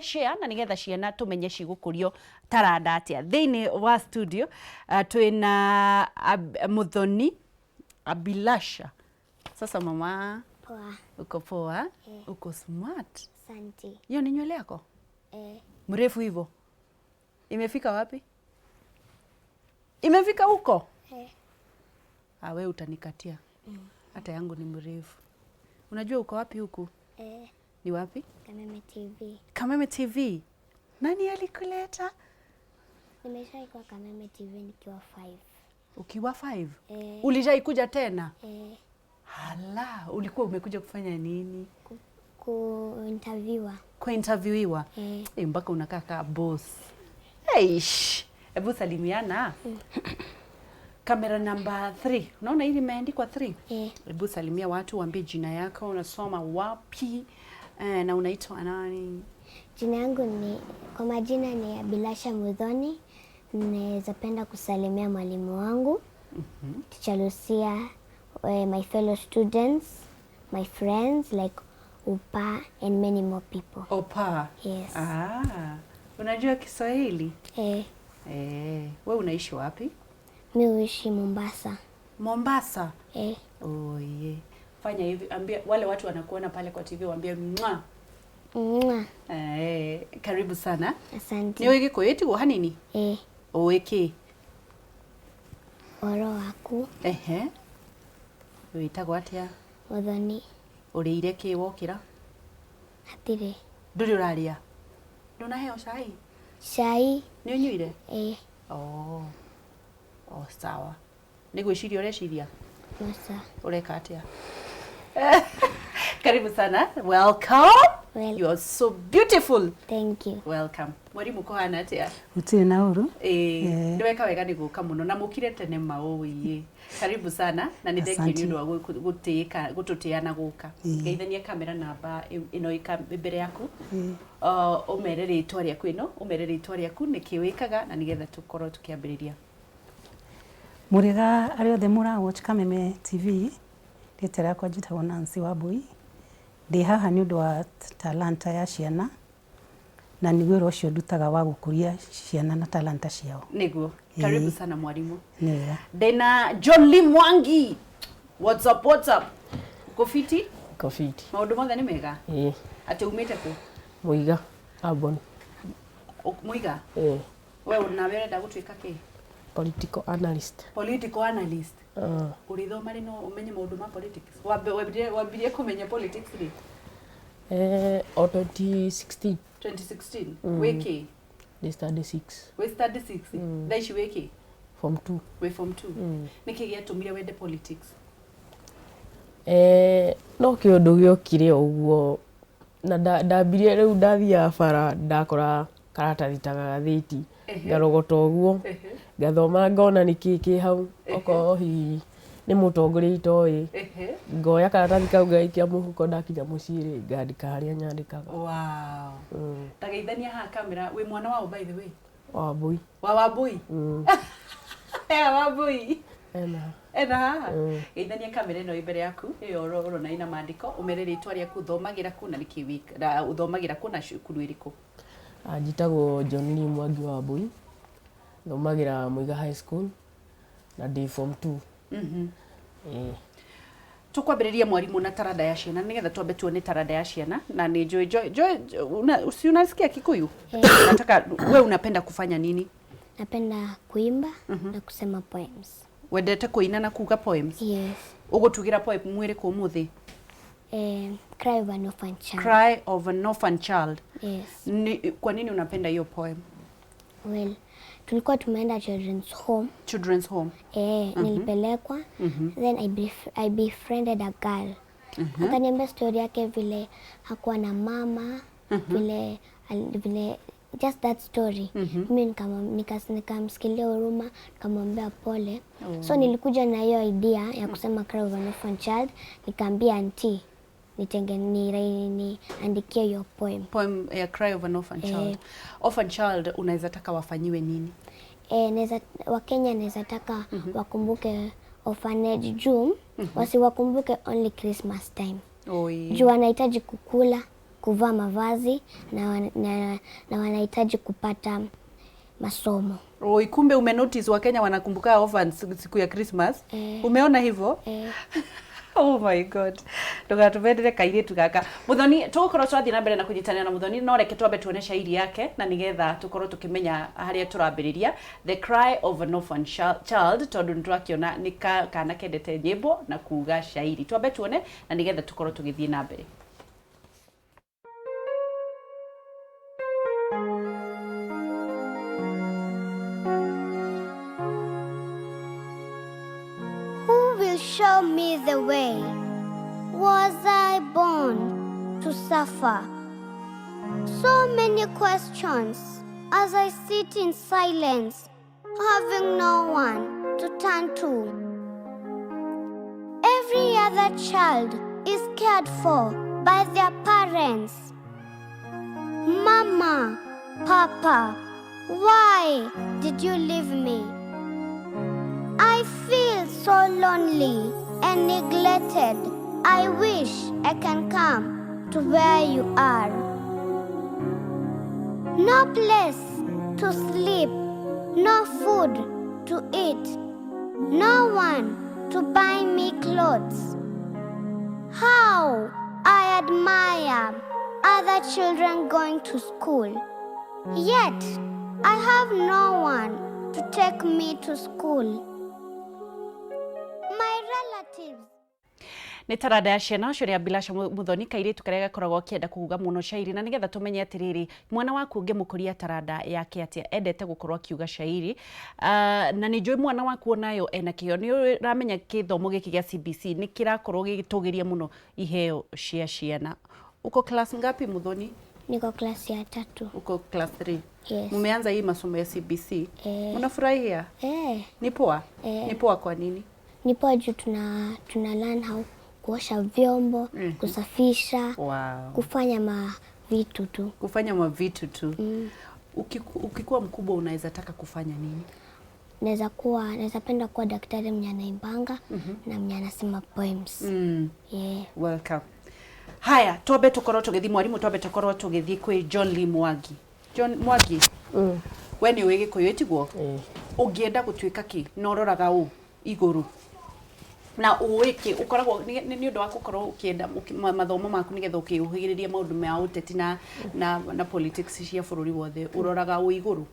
Like, share na nigetha ciana tumenye cigũkũrio taranda atia. Thĩinĩ wa studio twĩna Muthoni Abilasha. Sasa mama, Poa. Uko poa? Eh. Uko smart. Asante. Hiyo ni nywele yako? Eh. Mrefu hivyo. Imefika wapi? Imefika huko? Eh. Ah, we utanikatia. Hata yangu ni mrefu. Unajua uko wapi huku? Eh. Ni wapi? Kameme TV. Kameme TV. Nani alikuleta? Nimeshaikuwa Kameme TV nikiwa 5. Ukiwa 5? Eh. Ulishaikuja tena? Eh. Hala, ulikuwa umekuja kufanya nini? Kuinterviewa. Kuinterviewiwa? Eh. Eh, mpaka unakaa kaa boss. Eish. Hebu salimiana. Kamera namba 3. Unaona hili imeandikwa 3? Eh. Hebu salimia watu, waambie jina yako, unasoma wapi, na unaitwa nani? Jina yangu ni, kwa majina ni Abilasha Muthoni. Naweza penda kusalimia mwalimu wangu, Teacher Lucia, my fellow students, my friends like Upa and many more people. Opa. Yes. Ah, unajua Kiswahili? Eh, Eh, we unaishi wapi? mi huishi Mombasa. Mombasa. Eh, Oh, yeah. Fanya hivi, ambia wale watu wanakuona pale kwa TV waambie mwa. Mwah. Eh, karibu sana. Asante. Ni wege koyeti hanini? Eh, Oweke. oro waku. Ehe. Wĩtagwo atĩa? Muthoni. Ũrĩire kĩ wokĩra? Hatirĩ. Ndũrĩ ũrarĩa? Ndũnaheo cai? Cai. Nĩ ũnyuire? Eh. Oh. Oh, sawa. Nĩ gwĩciria ũreciria? Masa. Ũreka atĩa? Karibu sana. Welcome. Well. You are so beautiful. Thank you. Welcome. Mwarimu kũhana atĩa? Gũtirĩ na ũru. Ĩĩ, Eh. nĩweka wega nĩ gũka mũno na mũkire tene maũĩ. Karibu sana na nĩ thengiũ nĩ ũndũ wa gũtĩĩka gũtũtĩa na gũka. Geithania kamera namba ĩno ĩ mbere yaku. Ũmere rĩtwa rĩaku ĩno, ũmere rĩtwa rĩaku nĩkĩ wĩkaga na nĩgetha tũkorwo tũkĩambĩrĩria. Mũrĩega arĩa othe mũra watch Kameme TV, rĩtwa rĩakwa njĩtagwo Nancy Wambui. Ndĩ haha nĩ ũndũ wa talanta ya ciana na nĩ wĩra ũcio ndutaga wa gũkũria ciana na talanta ciao. Nĩguo. Karibu sana mwarimu. Nĩ wega. Ndĩna John Lee Mwangi. What's up, what's up? Uko fiti? Niko fiti. Maũndũ mothe nĩ mega? Ĩĩ. Atĩ umĩte kũ? Mũiga Urban. Mũiga? Ĩĩ. We nawe ũrenda gũtuĩka kĩ? Political analyst. Political analyst. Ũrĩthoma rĩ no ũmenye maũndũ ma politics? Wambirie kũmenya politics rĩ? O 2016. 2016. Wĩ kĩ? Ndĩ study 6. Wĩ study 6? Thaa ici wĩ kĩ? Form 2. Wĩ form 2. Nĩkĩ gĩatũmire wende politics? No kĩũndũ gĩokire o ũguo na ndambirie rĩu ndathiaga bara ndakora karatathi ta gagathĩti ngarogota ũguo ngathoma ngona nĩkĩ kĩ hau okorwo hihi nĩ mũtongoria itoĩ ngoya karatathi kau ngaikia mũhuko ndakinya mũciĩ rĩ ngandĩka harĩa nyandĩkaga. Wow. Ta geithania haha kamera, wĩ mwana wa ũ by the way? Wambui. Wa Wambui? Ea Wambui. Ena. Ena haha. Geithania kamera ĩno ĩ mbere yaku ĩyo ũrona ĩna maandĩko, ũmere rĩtwa rĩaku, ũthomagĩra kũ na nĩkĩ wĩka, na ũthomagĩra kũ na cukuru ĩrĩkũ? Njĩtagwo John Lee Mwangi Wambui, thomagĩra Mũiga High School na ndĩ form 2. Ĩĩ. Tũkwambĩrĩria mwarimũ na taranda ya ciana nĩgetha twambe tuone taranda ya ciana na nĩ njũĩ Joy, Joy, si unasikia Kikuyu? Nataka we unapenda kufanya nini? Napenda kuimba na kusema poems. Wendete kuina na kuga poems? Yes. Ũgũtugĩra poem ĩrĩkũ ũmũthĩ? Cry of an Orphan Child. Cry of an Orphan Child. Yes. Ni, kwa nini unapenda hiyo poem? Well, tulikuwa tumeenda children's home. Children's home. Nilipelekwa. Then I befriended a girl. Akaniambia story yake vile hakuwa na mama, vile, vile just that story. Mimi nikamsikilia huruma, nikamwambia pole. So nilikuja na hiyo idea ya kusema Cry of an Orphan Child, nikaambia auntie niandikie hiyo poem. Poem ya Cry of an Orphan Child. Orphan Child unaweza taka wafanyiwe nini? Wakenya naweza taka wakumbuke orphanage juu, wasiwakumbuke only Christmas time. Oi. Juu wanahitaji kukula, kuvaa mavazi na wanahitaji kupata masomo. Oi, kumbe umenotice Wakenya wanakumbuka orphans siku ya Christmas. Eh. Umeona hivyo? Eh. Oh my God, ndũgatũmendere kairĩtu gaka. Muthoni, tũgũkorwo twathiĩ na mbere na kũnyitanĩra na Muthoni, no reke twambe tuone shairi yake na nĩgetha tũkorwo tũkĩmenya harĩa tũrambĩrĩria. The Cry of an Orphan Child, tondũ nĩtũrakĩona nĩ kana kendete nyĩmbo na kuga shairi. Twambe tuone na nĩgetha tũkorwo tũgĩthiĩ na mbere. Who will show me the way? Was I born to suffer? So many questions as I sit in silence, having no one to turn to. Every other child is cared for by their parents. Mama, Papa, why did you leave me? I feel so lonely and neglected. I wish I can come to where you are. No place to sleep, no food to eat, no one to buy me clothes. How I admire other children going to school. Yet I have no one to take me to school. My relatives Nĩ taranda ya ciana ũcio rĩa Bilasha Muthoni, kairĩtu karĩa gakoragwo akĩenda kuuga mũno shairi, na nĩgetha tũmenye atĩrĩrĩ, mwana waku ũngĩmũkũria taranda yake atĩa endete gũkorwo akiuga shairi. Na nĩ njũĩ mwana waku onayo ena kĩheo. Nĩ ũramenya gĩthomo gĩkĩ gĩa CBC nĩ kĩrakorwo gĩgĩtũgĩria mũno iheo cia ciana. Uko class ngapi, Muthoni? Niko klasi ya tatu. Uko class 3? Yes. Mumeanza hii masomo ya CBC? Eh. Mnafurahia? Eh. Ni poa? Eh. Ni poa kwa nini? Ni poa juu tuna learn how kuosha vyombo, kusafisha, kufanya ma vitu tu. Kufanya mavitu tu. Ukikuwa mkubwa unaweza taka kufanya nini? Naweza penda kuwa daktari mwenye anaimbanga na mwenye anasema poems. Yeah. Welcome. Haya, twambe tukorwo tũgĩthiĩ mwarimu, twambe tũkorwo tũgĩthiĩ kwĩ John Lee Mwangi. John Mwangi, we nĩ ũĩ Gĩkũyũ ĩtiguo? Ĩĩ. Ũngĩenda gũtuĩka kĩ na ũroraga ũ igũrũ na ũĩ kĩ ũkoragwo nĩ ũndũ wa gũkorwo ũkĩenda mathomo maku nĩgetha ũkĩũhĩgĩrĩrie maũndũ ma ũteti na politics cia bũrũri wothe, ũroraga ũ igũrũ?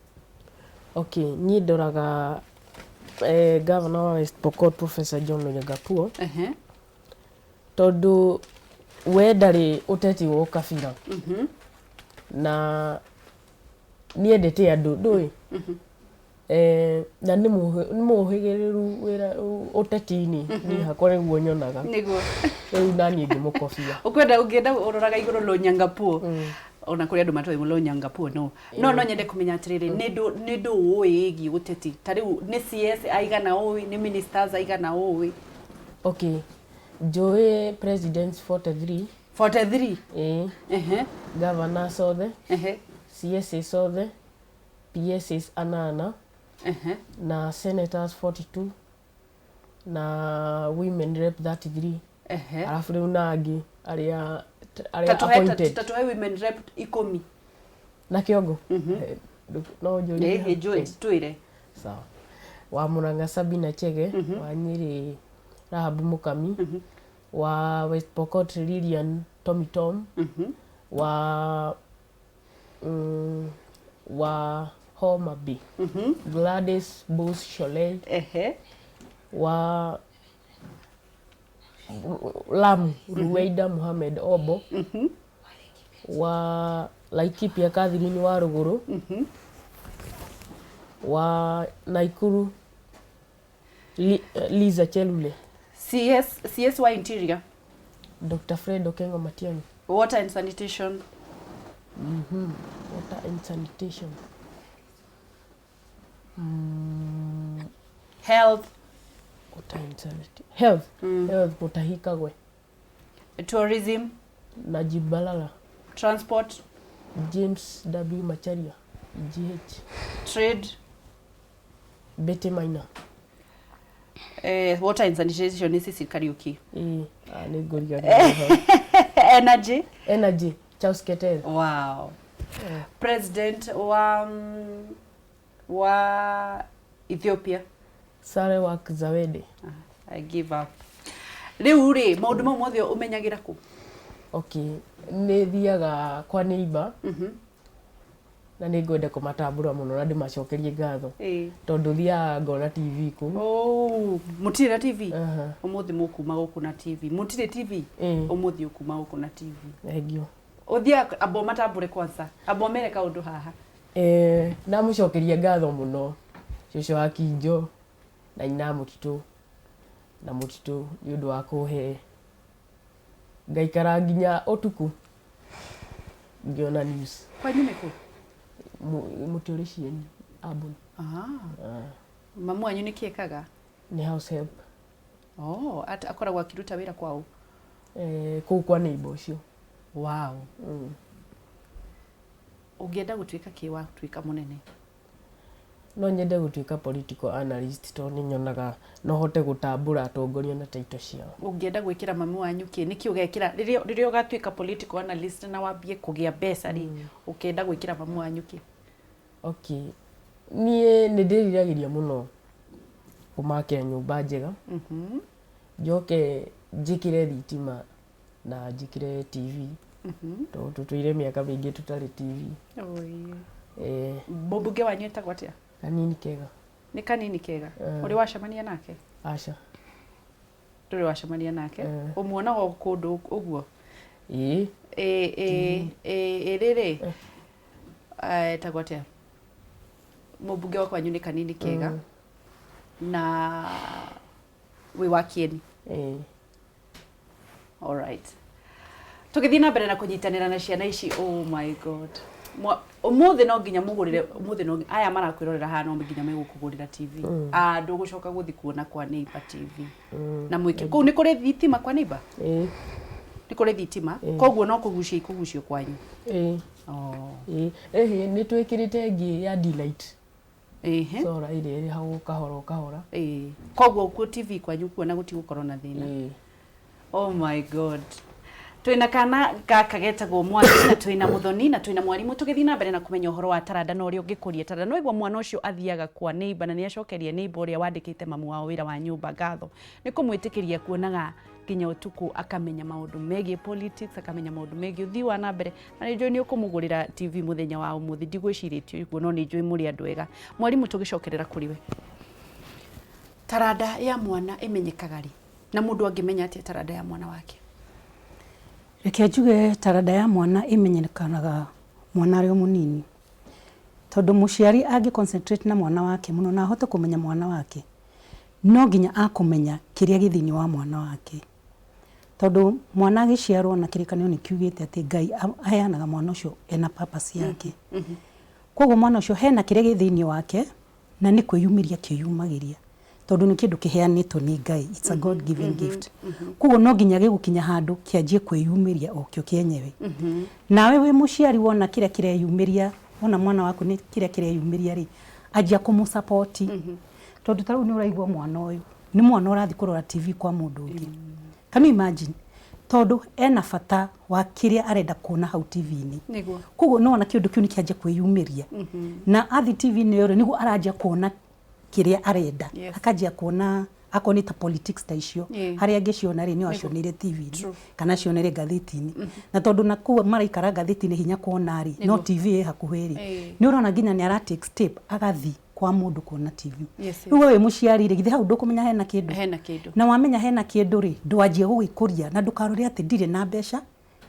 Okay, niĩ ndoraga governor wa West Pokot, Professor John Lonyangapuo, tondũ we ndarĩ ũteti wa ũkabira na nĩendete andũ ndũĩ, na nĩ mũhĩgĩrĩru wĩra ũteti-inĩ. Niĩ hakwa nĩguo nyonaga. Nĩguo. Rĩu naniĩ ngĩmũkobia. Ũkwenda ũngĩenda ũroraga igũrũ Lonyangapuo. Ona kũrĩ andũ matoĩ Lonyangapuo, no nyende kũmenya atĩrĩrĩ, nĩ ndũ ũĩ ĩgiĩ ũteti? Ta rĩu nĩ CS aigana ũĩ, nĩ ministers aigana ũĩ? Okay, njũĩ presidents 43. 43? Ĩĩ. Governors othe, CSs othe, PSs anana, na senators 42 na women rep 33. Arabu rĩu na angĩ arĩa appointed. Tatuhe women rep 10. Na kĩongo. No njũrie? Ĩĩ, njũĩ, twĩre. Sawa. Wa Murang'a Sabina Chege, wa Nyĩrĩ Rahabu Mukami, wa West Pokot Lilian Tommy Tom, wa Homa Bay Gladys Bose Sholei, wa Lamu Ruweida Muhamed Obo, wa Laikipia Catherine wa Ruguru, wa Naikuru Liza Chelule. CS wa Interior? Dr. Fred Okengo Matiang'i. Water and Sanitation? Water and Sanitation. Health? Water and Sanitation. Health. Health Mutahi Kagwe. Tourism? Najib Balala. Transport? James W. Macharia, GH. Trade? Betty Maina. Water and Sanitation nĩ Cecil Kariuki. Ĩĩ, nĩ ngũriganĩrwo. Energy? Energy. Charles Keter. Wow. President wa wa Ethiopia. Sahle-Work Zewde. Ah, I give up. Rĩu rĩ, maũndũ mau mothe ũmenyagĩra kũ? Okay, nĩ thiaga kwa neighbor na nĩ ngwenda kũmatambũra mũno na ndĩmacokerie ngatho tondũ thiaga ngona TV kũu. Oh, mũtirĩ na TV? Aha. Ũmũthĩ mũkuma gũkũ na TV. Mũtirĩ TV? Ĩĩ. Ũmũthĩ ũkuma gũkũ na TV. Thengiũ. Ũthiaga amba ũmatambũre kwanza. Amba ũmere kaũndũ haha. Eh, ndamũcokeria ngatho mũno cũcũ wa Kinjo na nyina Mũtitũ na Mũtitũ nĩ ũndũ wa kũhe ngaikara nginya ũtukũ ngĩona news. Kwanyu nĩ kũ? Mũtĩ ũrĩ cieni Ambon. Ah. Mamu wanyu nĩ kĩ ekaga? Nĩ house help. Oh, akoragwo akĩruta wĩra kwaũ? Eh, kũu kwa neighbor ũcio. Wow. Ũngĩenda gũtuĩka kĩ watuĩka mũnene? No nyende gũtuĩka political analyst tondũ nĩ nyonaga no hote gũtambũra atongoria na title ciao. Ũngĩenda gwĩkĩra mami wanyu kĩ? Nĩkĩ ũgekĩra rĩrĩa rĩrĩa ũgatuĩka political analyst na wambie kũgĩa mbeca rĩ, ũkenda gwĩkĩra mami wanyu kĩ? Okay, niĩ nĩ ndĩriragĩria mũno kũmakĩra nyũmba njega, njoke njĩkĩre thitima na njĩkĩre TV tondũ tũtũire mĩaka mĩingĩ tũtarĩ TV. Oi. Eh, Mũmbunge wanyu etagwo atĩa? Kanini kega. Nĩ Kanini kega? Ũrĩ wacemania nake? Aca. Ndũrĩ wacemania nake? Ũmuonaga o kũndũ ũguo? Ĩĩ. Ĩ ĩ ĩ rĩrĩ, etagwo atĩa? Mũmbunge wa kwanyu nĩ Kanini kega na wĩ wa Kieni? Ĩĩ. Alright. Tũgĩthiĩ na mbere na kũnyitanĩra na ciana ici, oh my God. Ũmũthĩ no nginya mũgũrĩre, ũmũthĩ no aya marakwĩrorera haha no nginya megũkũgũrĩra TV. Ah, ndũgũcoka gũthiĩ kuona kwa neighbor TV. Na mwĩke kũu nĩ kũrĩ thitima kwa neighbor? Ĩĩ. Nĩ kũrĩ thitima, koguo no kũgucio ikũgucio kwanyu. Ĩĩ. Oh. Ĩĩ. Ĩhĩ, nĩ twĩkĩrĩte ĩngĩ ya D-light. Ĩhĩ. Solar ĩrĩa ĩrĩhagwo kahora o kahora. Ĩĩ. Koguo kuo TV kwanyu kuona gũtigũkorwo na thĩna. Ĩĩ. Oh my God. Twĩna kana gaka getagwo Mwangi na twĩna Muthoni na twĩna mwarimũ tũgĩthiĩ na mbere na kũmenya ũhoro wa taranda na ũrĩa ũngĩkũria taranda. No igua mwana ũcio athiaga kwa neighbor na nĩ acokeria neighbor ũrĩa wandĩkĩte mamu wao wĩra wa nyũmba ngatho nĩ kũmwĩtĩkĩria kuonaga nginya ũtukũ akamenya maũndũ megiĩ politics, akamenya maũndũ megiĩ ũthii wa na mbere, na nĩ njũĩ nĩ ũkũmũgũrĩra TV mũthenya wa ũmũthĩ. Ndigwĩcirĩtie ũguo no nĩ njũĩ mũrĩ andũ ega. Mwarimũ, tũgĩcokerera kũrĩ we, taranda ya mwana ĩmenyekaga rĩ na mũndũ angĩmenya atĩa taranda ya mwana wake? Reke njuge taranda ya mwana ĩmenyekanaga mwana arĩ o mũnini, tondũ mũciari angĩ concentrate na mwana wake mũno na ahote kũmenya mwana wake, no nginya akũmenya kĩrĩa gĩ thĩinĩ wa mwana wake, tondũ mwana agĩciarwo na kĩrĩkanĩro nĩ kiugĩte atĩ Ngai aheanaga mwana ũcio ena purpose yake. Koguo mwana ũcio hena kĩrĩa gĩ thĩinĩ wake na nĩ kwĩyumĩria kĩyumagĩria, tondũ nĩ kĩndũ kĩheanĩtwo nĩ Ngai, it's a God given gift. Koguo no nginya gĩgũkinya handũ kĩanjie kwĩyumĩria o kĩo kĩenyewe. Nawe wĩ mũciari wona kĩrĩa kĩreyumĩria, wona mwana waku nĩ kĩrĩa kĩreyumĩria rĩ, anjia kũmũ support. Tondũ ta rĩu nĩ ũraigua mwana ũyũ nĩ mwana ũrathiĩ kũrora TV kwa mũndũ ũngĩ. Can you imagine? Tondũ ena bata wa kĩrĩa arenda kuona hau TV-inĩ. Koguo nĩ wona kĩũndũ kĩu nĩ kĩanjia kwĩyumĩria. Na athiĩ TV-inĩ ĩyo rĩ, nĩguo aranjia kuona kĩrĩa arenda. Akanjia kuona akorwo nĩ ta politics ta icio, harĩa angĩciona rĩ, no acioneire TV-inĩ kana acionere ngathĩti-inĩ. Na tondũ na kũu maraikara ngathĩti-inĩ hinya kuona rĩ, no TV ĩ hakuhĩ rĩ, nĩ ũrona nginya nĩ ara take step agathiĩ kwa mũndũ kuona TV. Rĩu we wĩ mũciari rĩ, githĩ hau ndũkũmenya hena kĩndũ? Hena kĩndũ. Na wamenya hena kĩndũ rĩ, ndwanjie gũgĩkũria na ndũkarore atĩ ndirĩ na mbeca,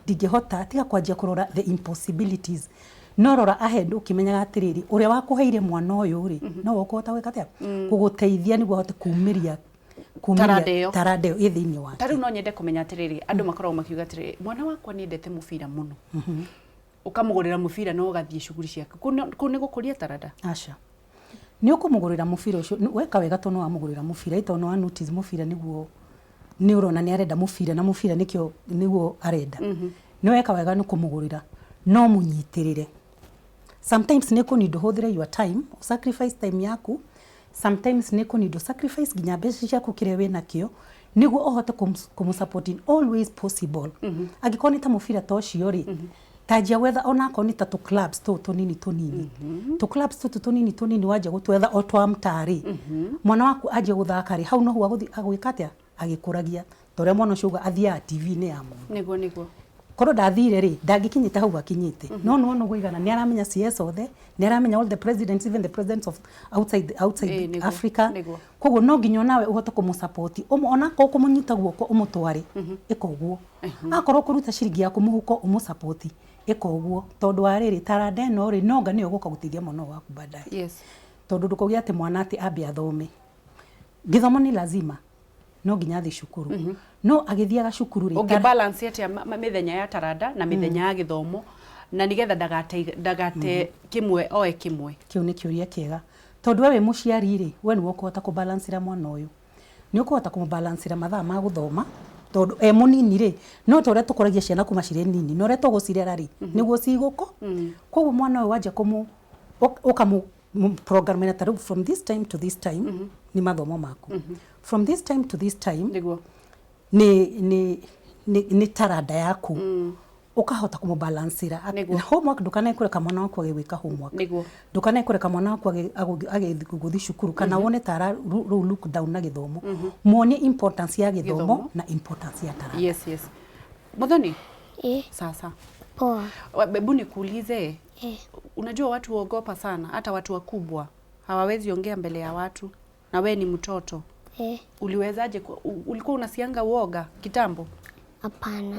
ndingĩhota, tiga kwanjia kũrora the impossibilities. No rora ahead ũkĩmenyaga atĩrĩrĩ, ũrĩa wakũheire mwana ũyũ rĩ, nowe ũkũhota gwĩka atĩa? Gũgũteithia nĩguo ahote kumĩria Taranda ĩyo. Taranda ĩyo ĩ thĩinĩ wake. Ta rĩu no nyende kũmenya atĩrĩrĩ, andũ makoragwo makiuga atĩrĩrĩ, mwana wakwa nĩ endete mũbira mũno. Ũkamũgũrĩra mũbira na ũgathiĩ cuguri ciake. Kũu nĩ gũkũria taranda? Aca. Nĩ ũkũmũgũrĩra mũbira ũcio, weka wega tondũ nĩ wamũgũrĩra mũbira, tondũ nĩ wa notice mũbira nĩguo nĩ ũrona nĩ arenda mũbira na mũbira nĩkĩo nĩguo arenda. Nĩ weka wega nĩ kũmũgũrĩra, no mũnyitĩrĩre. Sometimes nĩ kũ need ũhũthĩre your time, sacrifice time yaku, sometimes nĩ kũ need sacrifice nginya mbeca ciaku kĩrĩa wĩnakĩo, nĩguo ũhote kũmũ support in all ways possible. Angĩkorwo nĩ ta mũbira ta ũcio rĩ, Tanjia gwetha onakorwo nĩ ta tũ clubs tũũ tũnini tũnini. Tũ clubs tũtũ tũnini tũnini wanjia gũtwetha o twa mtaa rĩ, mwana waku anjia gũthaka rĩ, hau noho agũthiĩ agwĩka atĩa? Agĩkũragia. Ta ũrĩa mwana ũcio auga athiaga TV-inĩ ya mũndũ. Nĩguo nĩguo. Korwo ndathire rĩ, ndangĩkinyĩte hau akinyĩte. No nĩwona ũguo aigana, nĩ aramenya CS othe, nĩ aramenya all the presidents, even the presidents of outside, outside Ĩĩ, nĩguo, Africa. nĩguo. Koguo no nginya onawe ũhote kũmũ support, onakorwo kũmũnyita guoko ũmũtware, ĩka ũguo. Akorwo ũkũruta ciringi yaku mũhuko ũmũ support, ĩka ũguo. Tondũ wa rĩrĩ, taranda ĩno rĩ, no anga nĩyo ĩgũka gũteithia mwana ũyũ waku baadaye. Yes. Tondũ ndũkauge atĩ mwana atĩ ambe athome. Gĩthomo nĩ lazima, no nginya athiĩ cukuru. No agĩthiaga cukuru rĩ, Ũngĩ balance atĩa mĩthenya ya taranda na mĩthenya ya gĩthomo na nĩgetha ndagate ndagate kĩmwe oe kĩmwe? Kĩu nĩ kĩũria kĩega. Tondũ we wĩ mũciari rĩ, we nĩwe ũkũhota kũ balance ĩra mwana ũyũ. Nĩ ũkũhota kũmũ balance ĩra mathaa ma gũthoma, tondũ e mũnini rĩ, no ta ũrĩa tũkũragia ciana kuma cirĩ nini, na ũrĩa tũgũcirera rĩ, nĩguo cigũkũ. Koguo mwana ũyũ wanjia kũmũ, ũkamũ program ĩra ta rĩu from this time to this time nĩ mathomo maku. From this time to this time Nĩguo. nĩ nĩ nĩ nĩ taranda yaku. Ũkahota kũmũ balance ĩra. Nĩguo. Homework ndũkanae kũreka mwana waku age gwĩka homework. Nĩguo. Ndũkanae kũreka mwana waku age gũthiĩ cukuru kana wone ta ara rĩu look down na gĩthomo. Muonie importance ya gĩthomo Gĩthomo. na importance ya taranda. Yes, yes. Muthoni? Eh. Sasa. Poa. Hebu nikuulize. Eh. Unajua watu huogopa sana, hata watu wakubwa hawawezi ongea mbele ya watu, na we ni mtoto. Eh. Uliwezaje ulikuwa unasianga uoga kitambo? Hapana.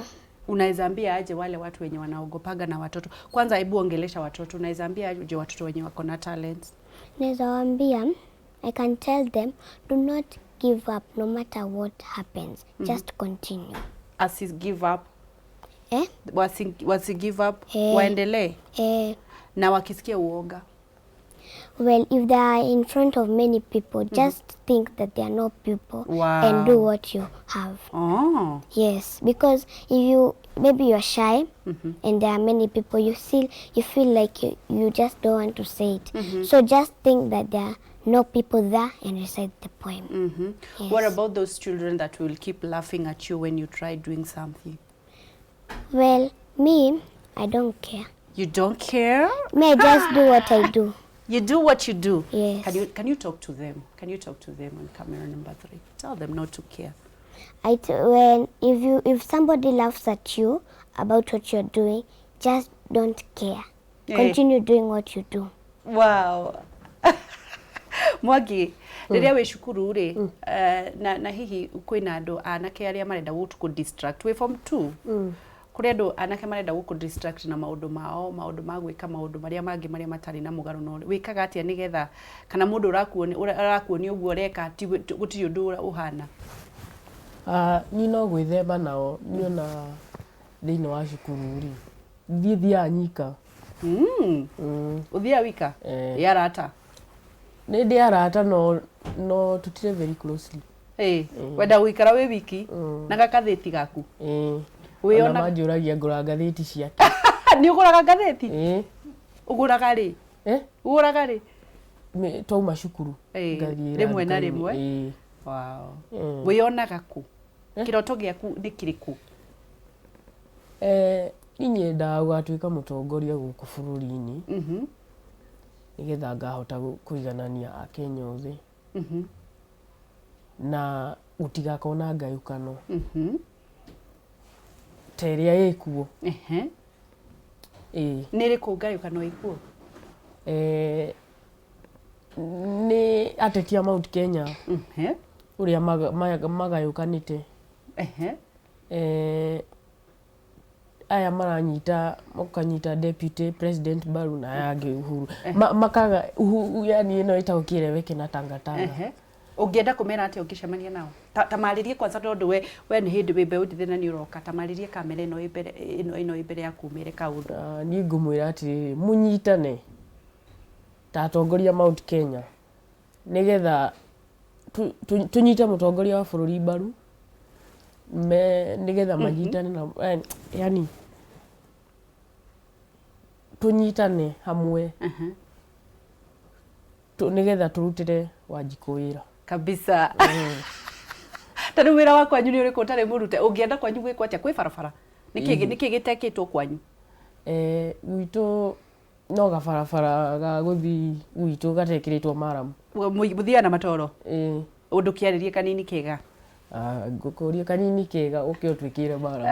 Unaweza ambia aje wale watu wenye wanaogopaga na watoto? Kwanza hebu ongelesha watoto. Unaweza ambia aje watoto wenye wako na talents? Naweza waambia, I can tell them, do not give up no matter what happens. Just continue. Asi give up. Eh? Wasi give up. Eh. Waendelee. Eh. Na wakisikia uoga. Well, if they are in front of many people, just think that there are no people Wow. and do what you have. Oh. Yes, because if you, maybe you're shy and there are many people, you feel like you just don't want to say it. So just think that there are no people there and recite the poem. Yes. What about those children that will keep laughing at you when you try doing something? Well, me, I don't care. You don't care? Me, I just do what I do. You do what you do. Yes. Can you talk to them? Can you talk to them on camera number 3? Tell them not to care. If somebody laughs at you about what you're doing, just don't care. Eh. Continue doing what you do. Wow. Mwangi, rĩrĩa wĩ cukuru rĩ, na hihi kwĩna andũ anake arĩa marenda gũkũ distract, wĩ form 2? Kũrĩ andũ anake marenda gũkũ distract na maũndũ mao, maũndũ ma gwĩka maũndũ marĩa mangĩ marĩa matarĩ na mũgarũ na ũrĩa. Wĩkaga atĩa nĩgetha, kana mũndũ ũrakuonia ũguo ũreka, ti gũtirĩ ũndũ ũhana? Niĩ no gwĩthema nao, niĩ ona thĩinĩ wa cukuru rĩ, thiĩ thiaga nyika. Ũthiaga wika? Eh. Ĩ arata? Nĩ ndĩ arata no tũtirĩ very closely. Ĩ, wenda gũikara wĩ wiki na gakathĩti gaku? Ĩ. Wĩona Ona manjũragia ngũraga ngathĩti ciake. Nĩ ũgũraga ngathĩti? Ĩ. Ũgũraga rĩ? Eh? Ũgũraga rĩ? Twauma cukuru. Ĩ, Ngathiĩ rĩmwe na nduka-inĩ. rĩmwe. Ĩ. Wow. Mm. Wĩyonaga kũ? Eh? Kĩroto gĩaku nĩ kĩrĩkũ? Niĩ nyendaga gũgatuĩka mũtongoria gũkũ bũrũri-inĩ. Nĩgetha ngahota kũiganania Akenya othe. Na gũtigakorwo na ngayũkano. Ta ĩrĩa ĩkuo. Ĩĩ. Nĩ ĩrĩkũ ngayũkano ĩkuo? Nĩ ateti a Mount Kenya. Ũrĩa magayũkanĩte. Aya maranyita, makanyita deputy president Baru na aya angĩ Uhuru. Makaga Uhuru, yani ĩno ĩtagwo kĩeleweke na tangatanga. Ũngĩenda kũmera atĩa ũngĩcemania nao? Ta marĩrie kwanza tondũ we nĩ hĩndĩ wĩ mbeũ njĩthĩ na nĩ ũroka, ta marĩrie kamera ĩno ĩ mbere, ĩno ĩ mbere yaku ũmere kaũndũ. Niĩ ngũmwĩra atĩrĩrĩ, mũnyitane ta atongoria Mount Kenya nĩgetha tũnyite mũtongoria wa bũrũri mbaru, nĩgetha manyitane na, yani tũnyitane hamwe. Nĩgetha tũrutĩre Wanjikũ wĩra. Kabisa. Ta rĩu wĩra wa kwanyu nĩ ũrĩkũ ũtarĩ mũrute? Ũngĩenda kwanyu gwĩkwo atĩa? Kwĩ barabara? Nĩkĩ gĩtekĩtwo kwanyu? Eh, gwitũ no gabarabara ga gũthiĩ gwitũ gatekĩrĩtwo maramu. Mũthiaga na matoro? Ĩĩ. Ũndũkĩarĩrie kanini kega. Ah, ngũkũria kanini kega ũke ũtwĩkĩre maramu.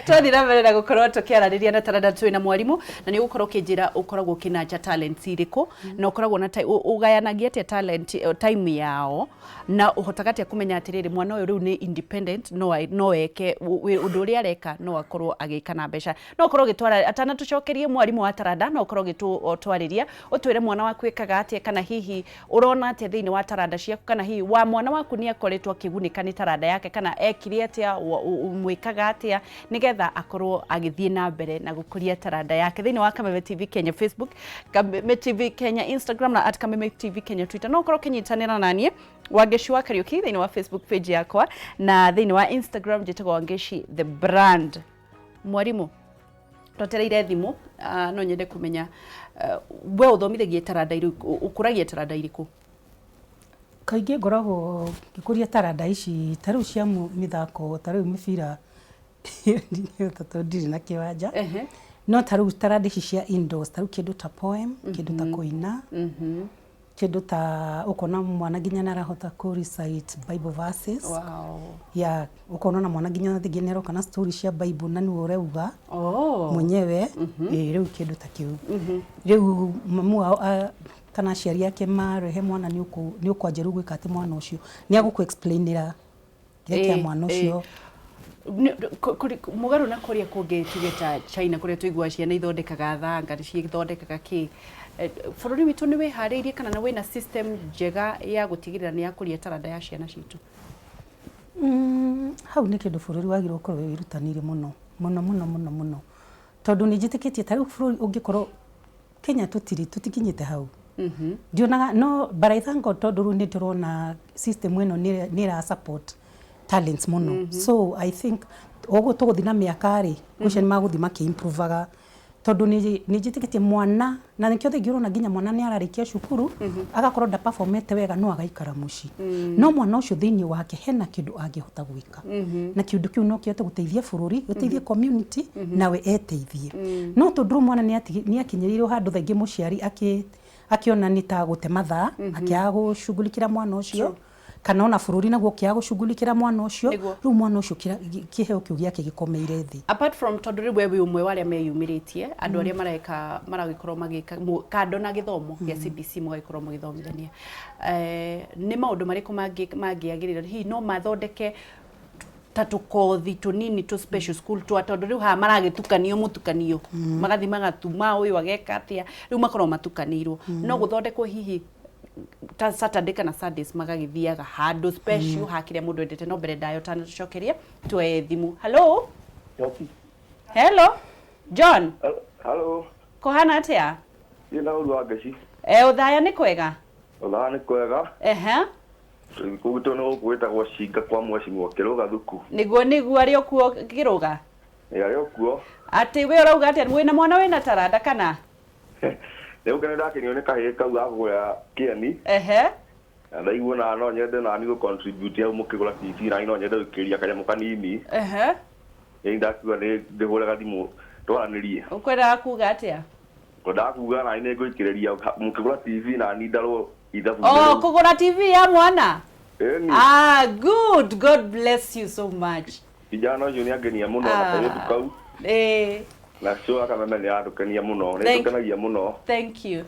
Twathiĩ na mbere na gũkorwo tũkĩaranĩria na taranda twĩ na mwarimũ, na nĩ ũgũkorwo ũkĩnjĩra ũkoragwo ũkĩnanja talents irĩkũ, na ũkoragwo na ũgayanagia atĩa talent time yao, na ũhotaga atĩa kũmenya atĩrĩrĩ, mwana ũyũ rĩu nĩ independent, no eke ũndũ ũrĩa areka, no akorwo agĩka na mbeca. No ũkorwo ũgĩtwara, atanatũcokerie mwarimũ wa taranda, no ũkorwo ũgĩtwarĩria, ũtwĩre mwana waku ekaga atĩa, kana hihi ũrona atĩa thĩinĩ wa taranda ciaku, kana hihi wa mwana waku nĩ akoretwo akĩgunĩka nĩ taranda yake, kana ekire atĩa, mwĩkaga atĩa nĩgetha akorwo agĩthiĩ na mbere na gũkũria taranda yake. Thĩinĩ wa Kameme TV Kenya Facebook, Kameme TV Kenya Instagram na at Kameme TV Kenya Twitter, no ũkorwo ũkĩnyitanĩra na niĩ Wangeci wa Kariuki thĩinĩ wa Facebook page yakwa, na thĩinĩ wa Instagram njĩtagwo Wangeci the brand. Mwarimũ, twetereire thimũ, no nyende kũmenya we ũthomithagia taranda irĩkũ, ũkũragia taranda irĩkũ? Kaingĩ ngoragwo ngĩkũria taranda ici ta rĩu cia mĩthako, ta rĩu mĩbira ndingĩhota tondũ ndirĩ na kĩwanja. No ta rĩu taranda ici cia indoors, ta rĩu kĩndũ ta poem, kĩndũ ta kũina, kĩndũ ta ũkona mwana nginya nĩ arahota kũ recite Bible verses. Yeah, ũkona ona mwana nginya rĩngĩ nĩ aroka na story cia Bible na nĩwe ũrauga mwenyewe. Ĩĩ, rĩu kĩndũ ta kĩu. Rĩu mamu wao kana aciari ake marehe mwana nĩ ũkwanjia rĩu gwĩka atĩ mwana ũcio nĩ agũkũ explainĩra kĩrĩa kĩa mwana ũcio. Mũgarũ na kũrĩa kũngĩ, tuge ta China, kũrĩa tũiguaga ciana ithondekaga thanga, nĩ cithondekaga kĩ, bũrũri witũ nĩ wĩharĩirie kana nĩ wĩna system njega ya gũtigĩrĩra nĩ yakũria taranda ya ciana citũ? Hau nĩ kĩndũ bũrũri wagĩrĩirwo gũkorwo wĩrutanĩirie mũno mũno mũno mũno mũno, tondũ nĩ njĩtĩkĩtie ta rĩu bũrũri ũngĩkorwo Kenya tũtirĩ, tũtikinyĩte hau. Ndionaga no, but I thank God tondũ rĩu nĩ tũrona system ĩno nĩ ĩra support talents mũno. So I think ũguo tũgũthiĩ na mĩaka rĩ, ngwĩciria nĩ magũthiĩ makĩ improve aga, tondũ nĩ njĩtĩkĩtie mwana, na nĩkĩo thaa ingĩ ũrona nginya mwana nĩ ararĩkia cukuru, agakorwo nda perform ete wega no agaikara mũciĩ. No mwana ũcio thĩinĩ wake hena kĩndũ angĩhota gwĩka. Na kĩndũ kĩu no kĩhote gũteithia bũrũri, gĩteithie community, nawe eteithie. No tondũ rĩu mwana nĩ akinyĩrĩirwo handũ thaa ingĩ mũciari akĩona nĩ ta gũte mathaa, akĩaga gũcughulikĩra mwana ũcio, kana ona bũrũri naguo ũkĩaga gũcughulikĩra mwana ũcio, rĩu mwana ũcio kĩheo kĩu gĩake gĩkomeire thĩ. Apart from tondũ rĩu we wĩ ũmwe wa arĩa meyumĩrĩtie, andũ arĩa mareka maragĩkorwo magĩka kando na gĩthomo gĩa CBC, mũgagĩkorwo mũgĩthomithania, nĩ maũndũ marĩkũ mangĩ mangĩagĩrĩra? Hihi no mathondeke ta tũkothi tũnini tũ special school twa, tondũ rĩu haha maragĩtukanio mũtukanio, magathiĩ magatuma ũyũ ageka atĩa, rĩu makorwo matukanĩirwo. No gũthondekwo hihi ta Saturday kana Sundays magagĩthiaga handũ special ha kĩrĩa mũndũ endete. No mbere ndayo tanatũcokeria, tuoye thimũ. Hello? Joki. Hello John. Hello. Kũhana atĩa? Ĩ na ũru wa ngeci. E ũthaya nĩ kwega. Ũthaya nĩ kwega. Kũu nĩ gũkũ gwĩtagwo Cinga kwa Mheshimiwa Kĩrũga Thuku. Nĩguo arĩ o kuo Kĩrũga. Ĩ arĩ o kuo. Atĩ we ũrauga atĩa, wĩna mwana wĩna taranda kana? Rĩu nĩ ndakenio nĩ kahĩĩ kau ga kũgũra kĩeni. Na ndaigua na no nyende nani gũ contribute hau mũkĩgũra TV, nani no nyende gũikĩria kanyamũ kanini. Ĩ ndakiuga nĩ ndĩhũre gathimũ twaranĩrie. Ũkwendaga kuga atĩa? Ngwendaga kuga nani nĩ ngũikĩrĩria mũkĩgũra TV, nani ndarwo ithabu. Oh, kũgũra TV ya mwana? Ĩni. Ah, good. God bless you so much. Kijana ũcio nĩ angenia mũno na kairĩtu kau. Na show ya Kameme nĩ yatũkenia mũno, nĩ ĩtũkenagia mũno. Thank you.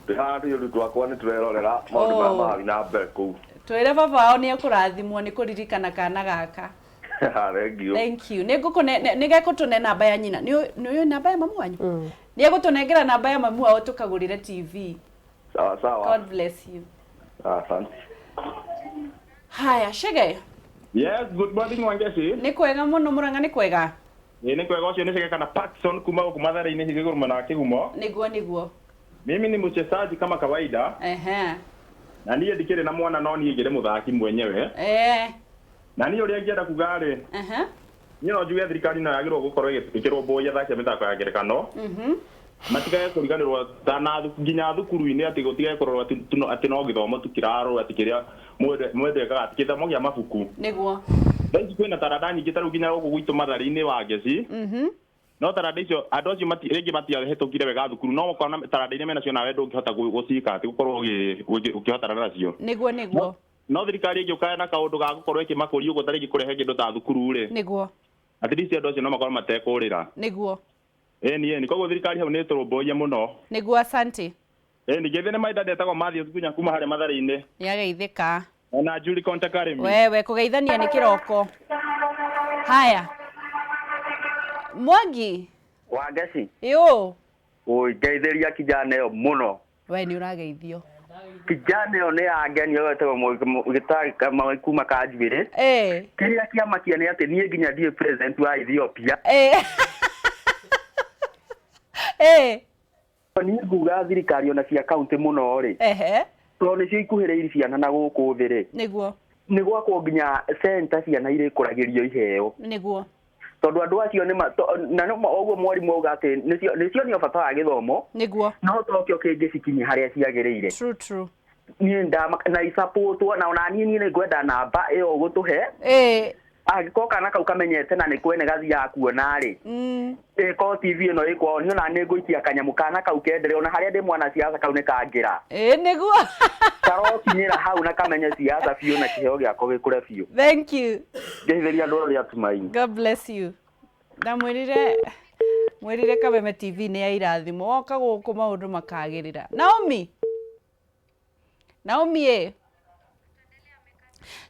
Twĩ haha tũirĩtu twakwa nĩ tũrerorera maũndũ marĩa marathiĩ na mbere kũu. Twĩre baba wao nĩ ekũrathimwo nĩ kũririkana kana gaka. Thank you. Thank you. Nĩ ngũkũne nĩ gegũtũne namba ya nyina. Nĩ ũĩ namba ya mamu wanyu? Nĩ egũtũnengera namba ya mamu wao tũkagũrĩre TV. Sawa sawa. God bless you. Asante. Haya, Chege. Yes, good morning Wangeci. Nĩ kwega mũno Mũrang'a, nĩ kwega. Ĩ nĩ kwega, ũcio nĩ Chege kana Paxson kuma gũkũ Mathare-inĩ Gĩgũrũ mwena wa Kĩgumo. Nĩguo. Mimi ni mchezaji kama kawaida. Na niĩ ndikĩrĩ na mwana, no niĩ ngĩrĩ mũthaki mwenyewe. Na niĩ ũrĩa ingĩenda kuga rĩ, niĩ no njuge thirikari no yagĩrĩirwo gũkorwo ĩkĩrũmbũiya athaki a mĩthako ya ngerekano. Matigage kũriganĩrwo ta na nginya thukuru-inĩ, atĩ gũtigage kũrorwo atĩ no gĩthomo tu kĩrarorwo, atĩ kĩrĩa mũndũ ekaga, atĩ gĩthomo kĩa mabuku. Thaa ici kwĩna taranda nyingĩ, ta rĩu nginya gũkũ gwitũ Mathare-inĩ wa Ngeci. No taranda icio andũ acio rĩngĩ matiahĩtũkire wega thukuru, no ũkona taranda iria menacio nawe ndũngĩhota gũcika atĩ gũkorwo ũkĩhotana nacio. Nĩguo nĩguo. No thirikari ĩngĩũka na kaũndũ ga gũkorwo ĩkĩmakũria ũguo, ta rĩngĩ kũrehe kĩndũ ta thukuru rĩ, At least andũ acio no makorwo matekũrĩra. Ĩni ĩni, koguo thirikari hau nĩ ĩtũrũmbũiye mũno. Nĩguo, asante. Ĩni, ngĩthĩ nĩ maitha ndetagwo Matthews Gunya kuma harĩa Mathare-inĩ. Nĩageithĩka. Ona Julie Conte Karimi. Wewe kũgeithania nĩ kĩroko. Haya, Mwangi. Wangeci. Ĩũ. Oi, ngeithĩria kijana ĩyo mũno. We nĩ ũrageithio. Kijana ĩyo nĩ yangenia, ĩyo ĩtagwo gĩtarĩ kuma Kanjuĩrĩ. Kĩrĩa kĩamakia nĩ atĩ niĩ nginya ndiĩ president wa Ethiopia. Niĩ nguga thirikari ona cia kaunti mũno rĩ, tondũ nĩcio ikuhĩrĩirie ciana na gũkũ thĩ rĩ, Nĩ gwakwo nginya center ciana irĩkũragĩrio iheo. Tondũ andũ acio nĩ na no ũguo mwarimũ auga atĩ nĩcio nĩ bata wa gĩthomo. No tokĩo kĩngĩcikinyia harĩa ciagĩrĩire. True, true. Niĩ na isapotwo na ona niĩ nĩ ngwenda namba ĩyo ũgũtũhe. Angĩkorwo kana kau kamenyete na nĩ kwene gathiaga kuona rĩ, ĩkorwo TV ĩno ĩ kwao, niĩ ona nĩ ngũikia kanyamũ kana kau kendere, ona harĩa ndĩ mwana siasa kau nĩ kangĩra. Nĩguo. Karokinyĩra hau na kamenye siasa biũ na kĩheo gĩako gĩkũre biũ. Thank you. Ngeithĩria andũ arĩa atumaini. God bless you. Ndamwĩrire mwĩrire Kameme TV nĩ ya irathimo, woka gũkũ maũndũ makagĩrĩra. Naomi. Naomi ĩ.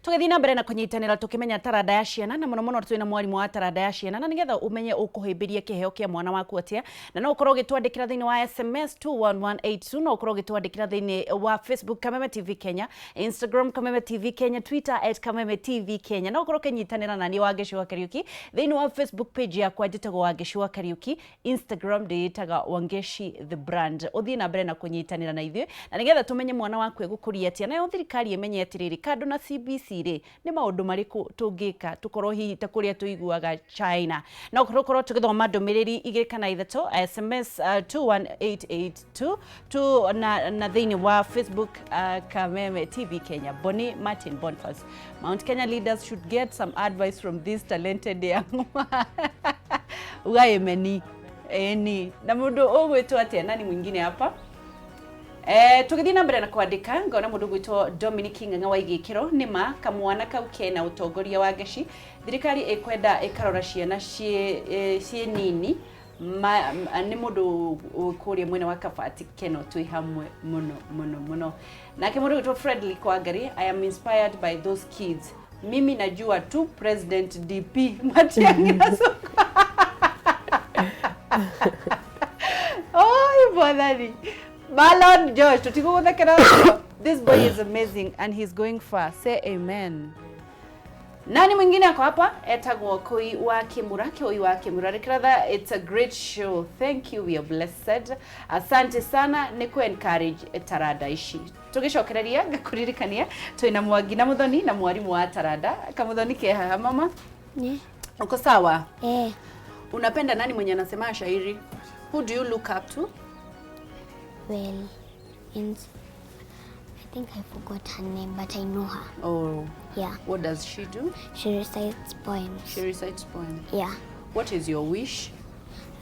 Tũgĩthiĩ na mbere na kũnyitanĩra tũkĩmenya taranda ya ciana, na mũno mũno twĩna mwarimũ wa taranda ya ciana, na nĩgetha ũmenye ũkũhĩmbĩria kĩheo kĩa mwana waku atĩa, na no ũkorwo ũgĩtwandĩkĩra thĩinĩ wa SMS 21182, no ũkorwo ũgĩtwandĩkĩra thĩinĩ wa Facebook Kameme TV Kenya, Instagram Kameme TV Kenya, Twitter at Kameme TV Kenya. No ũkorwo ũkĩnyitanĩra na niĩ Wangeci wa Kariuki thĩinĩ wa Facebook page yakwa njĩtagwo Wangeci wa Kariuki, Instagram ndĩĩtaga Wangeci the brand. Ũthiĩ na mbere na kũnyitanĩra na ithuĩ na nĩgetha tũmenye mwana waku egũkũria atĩa, nayo thirikari ĩmenye atĩrĩrĩ, kando na CBC rĩ, nĩ maũndũ marĩkũ tũngĩka tũkorwo hihi ta kũrĩa tũiguaga China. No tũkorwo tũgĩthoma ndũmĩrĩri igĩrĩ kana ithatũ SMS 21882 tu na thĩinĩ wa Facebook Kameme TV Kenya. Bonnie Martin Boniface, Mount Kenya leaders should get some advice from this talented young man. Ugae meni eni na mũndũ ũgwĩtwo atĩa, nani mwingine hapa? Tũgĩthiĩ na mbere na kwandĩka, ngona mũndũ ũgwĩtwo Dominic Ng'ang'a wa Igĩkĩro, nĩma kamwana kau kena ũtongoria wa ngeci, thirikari ĩkwenda ĩkarora ciana ciĩ nini. Nĩ mũndũ kũrĩa mwena wa Kabati Keno, twĩ hamwe mũno mũno mũno. Nake mũndũ ũgwĩtwo Fredrick Wangari, I am inspired by those kids, mimi najua tu President DP Matiang'i na Sonko. Oi bwathani. Marlon Josh, tutigũgũthekera. This boy is amazing and he's going far. Say amen. Nani mwingine ako hapa? Etagwo Koi wa Kimura, Koi wa Kimura. Rikratha, it's a great show. Thank you, we are blessed. Asante sana ni ku encourage taranda ici. Tugicokereria ngakuririkania twina Mwangi na Muthoni na mwarimu wa taranda. Kamuthoni ke haha mama? Yeah. Uko sawa? Eh. Unapenda nani mwenye anasema shairi? Who do you look up to? Well, I think I forgot her name, but I know her. Oh. Yeah. What does she do? She recites poems. She recites poems. Yeah. What is your wish?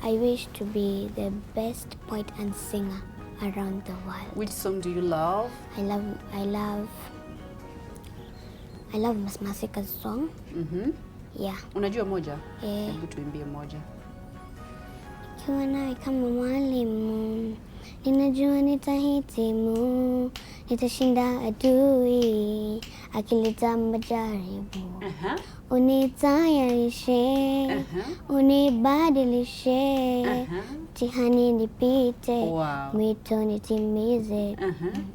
I wish to be the best poet and singer around the world. Which song do you love? I love Miss Masika's song. Yeah. Unajua moja? Eh. Hebu tuimbie moja. Nikiwa nawe kama mwalimu, ninajua nitahitimu, nitashinda adui akileta majaribu. Unitayarishe, unibadilishe, mtihani nipite, mwito nitimize,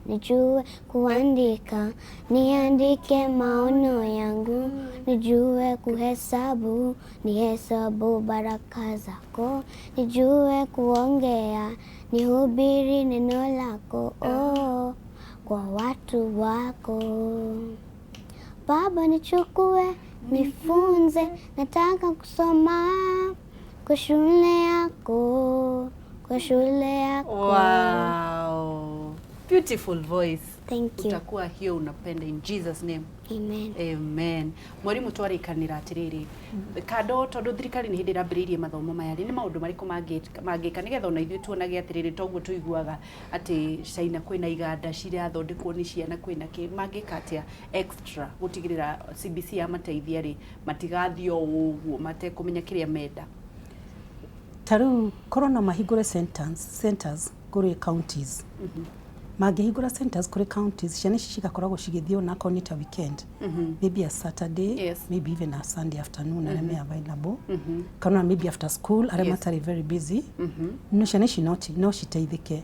nijue kuandika, niandike maono yangu, nijue kuhesabu, nihesabu baraka zako, nijue kuongea, nihubiri neno lako, oh, kwa watu wako. Baba nichukue, nifunze, nataka kusoma kwa shule yako, kwa shule yako. Wow. Beautiful voice. Thank you. Utakuwa hiyo unapenda in Jesus name. Amen. Amen. Mwarimu twarĩkanĩra atĩrĩrĩ, kando tondũ thirikari nĩ hĩndĩ ĩrambĩrĩirie mathomo maya rĩ, nĩ maũndũ marĩkũ mangĩka nĩgetha ona ithuĩ tuonage atĩrĩrĩ, toguo tũiguaga atĩ China kwĩna iganda cirathondekwo nĩ ciana, kwĩna kĩ, mangĩka atĩa extra gũtigĩrĩra CBC yamateithia rĩ, matigathiĩ o ũguo matekũmenya kĩrĩa menda? Ta rĩu korwo no mahingũre centers kũrĩ counties. Mangĩhingũra centers kũrĩ counties, ciana ici cigakoragwo cigĩthiĩ onakorwo nĩ ta weekend, maybe a Saturday, maybe even a Sunday afternoon, arĩa me available, kana maybe after school arĩa matarĩ very busy, no ciana ici no citeithĩke.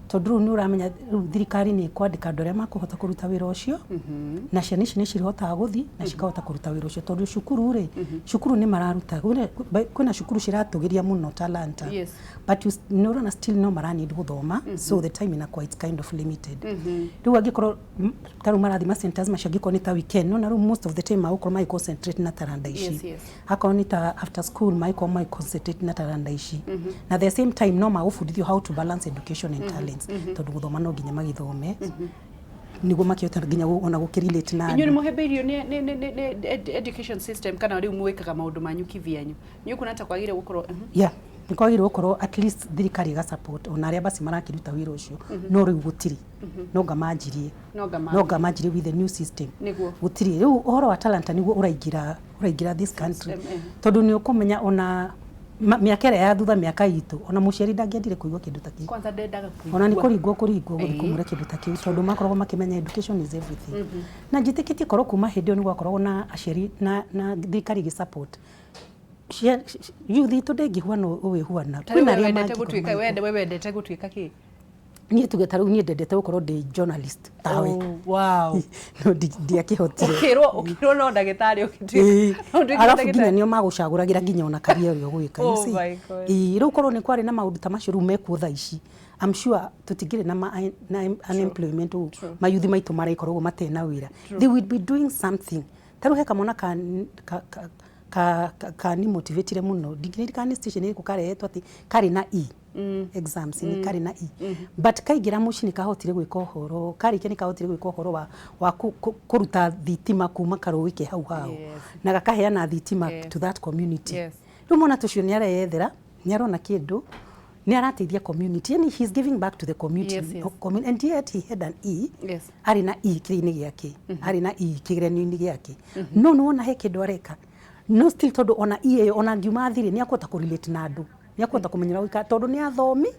Tondũ rĩu nĩ ũramenya rĩu thirikari nĩ ĩkwandĩka andũ arĩa makũhota kũruta wĩra ũcio, na ciana ici nĩ cihotaga gũthiĩ na cikahota kũruta wĩra ũcio, tondũ cukuru rĩ, cukuru nĩ mararuta, kwĩna cukuru ciratũgĩria mũno talanta. But nĩ ũrona still no maraneed gũthoma, so the time inakuwa it's kind of limited. Rĩu angĩkorwo ta rĩu marathiĩ ma centers macio, angĩkorwo nĩ ta weekend, no na rĩu most of the time magũkorwo magĩ concentrate na talanta ici. Akorwo nĩ ta after school, magĩkorwo magĩ concentrate na talanta ici, na the same time no magũbundithio how to balance education and talents, tondũ gũthoma no nginya magĩthome nĩguo makĩhota nginya ona gũkĩrelate na Inyuĩ nĩ andũ. Mũhĩmbĩirio nĩ education system kana rĩu mwĩkaga maũndũ manyu kivyanyu? Nĩ ũkuona ta kwagĩrĩire gũkorwo Yeah, nĩ kwagĩrĩirwo gũkorwo at least thirikari ĩga support ona arĩa basi marakĩruta wĩra ũcio, no rĩu gũtirĩ, no nga manjirie. No nga No nga manjirie with the new system. Gũtirĩ. Rĩu ũhoro wa talanta nĩguo ũraingĩra this country, System, eh. tondũ nĩ ũkũmenya ona mĩaka ĩrĩa ya thutha, mĩaka itũ, ona mũciari ndangĩendire kũigua kĩndũ ta kĩu. Kwanza ndendaga kũigua. Ona nĩ kũringwo gũthiĩ kũmwĩra kĩndũ ta kĩu, tondũ makoragwo makĩmenya education is everything. Na njĩtĩkĩtie korwo kuma hĩndĩ ĩyo nĩ gwakoragwo na aciari na thirikari ĩgĩ support youth itũ, ndĩngĩhuana ũũ ĩhuana. Ta rĩu Kwĩna we arĩa wendete mangĩkorwo gũtuĩka magĩkorwo. We wendete gũtuĩka kĩ? Niĩ tuge ta rĩu niĩ ndendete gũkorwo ndĩ journalist tawe. Oh, wow. No ndiakĩhotire. Ũkĩrwo no ndagĩtarĩ ũgĩtuĩka. No ũtuĩke Arabu ndagĩtarĩ. Nginya nĩo magũcagũragĩra nginya ona career ũrĩa ũgwĩka, you Oh see. my God. Ĩĩ, rĩu korwo nĩ kwarĩ na maũndũ ta macio rĩu mekuo thaa ici, I'm sure tũtingĩrĩ na unemployment ũũ, mayuthi maitũ maraikorwo ũguo matarĩ na wĩra. They will be doing something. Ta rĩu he kamwana ka ni motivatire mũno, ndingĩririkana nĩ station ĩrĩkũ karehetwo atĩ karĩ na E exams, nĩ karĩ na E, but kaingĩra mũciĩ nĩ kahotire gwĩka ũhoro, karĩkia nĩ kahotire gwĩka ũhoro wa kũruta thitima kuma karũĩ ke hau hao, na gakaheana thitima to that community. Rĩu mwana tũcio nĩ areyethera, nĩ arona kĩndũ, nĩ arateithia community, yani he's giving back to the community. And yet he had an E. Arĩ na E kĩrĩa-inĩ gĩake, arĩ na E kĩgeranio-inĩ gĩake, no nĩ wona he kĩndũ areka, no still tondũ ona E ĩyo, ona angiuma thirĩ, nĩ akũhota kũrelate na andũ, nĩ akũhota kũmenyera gũikara, tondũ nĩ athomi,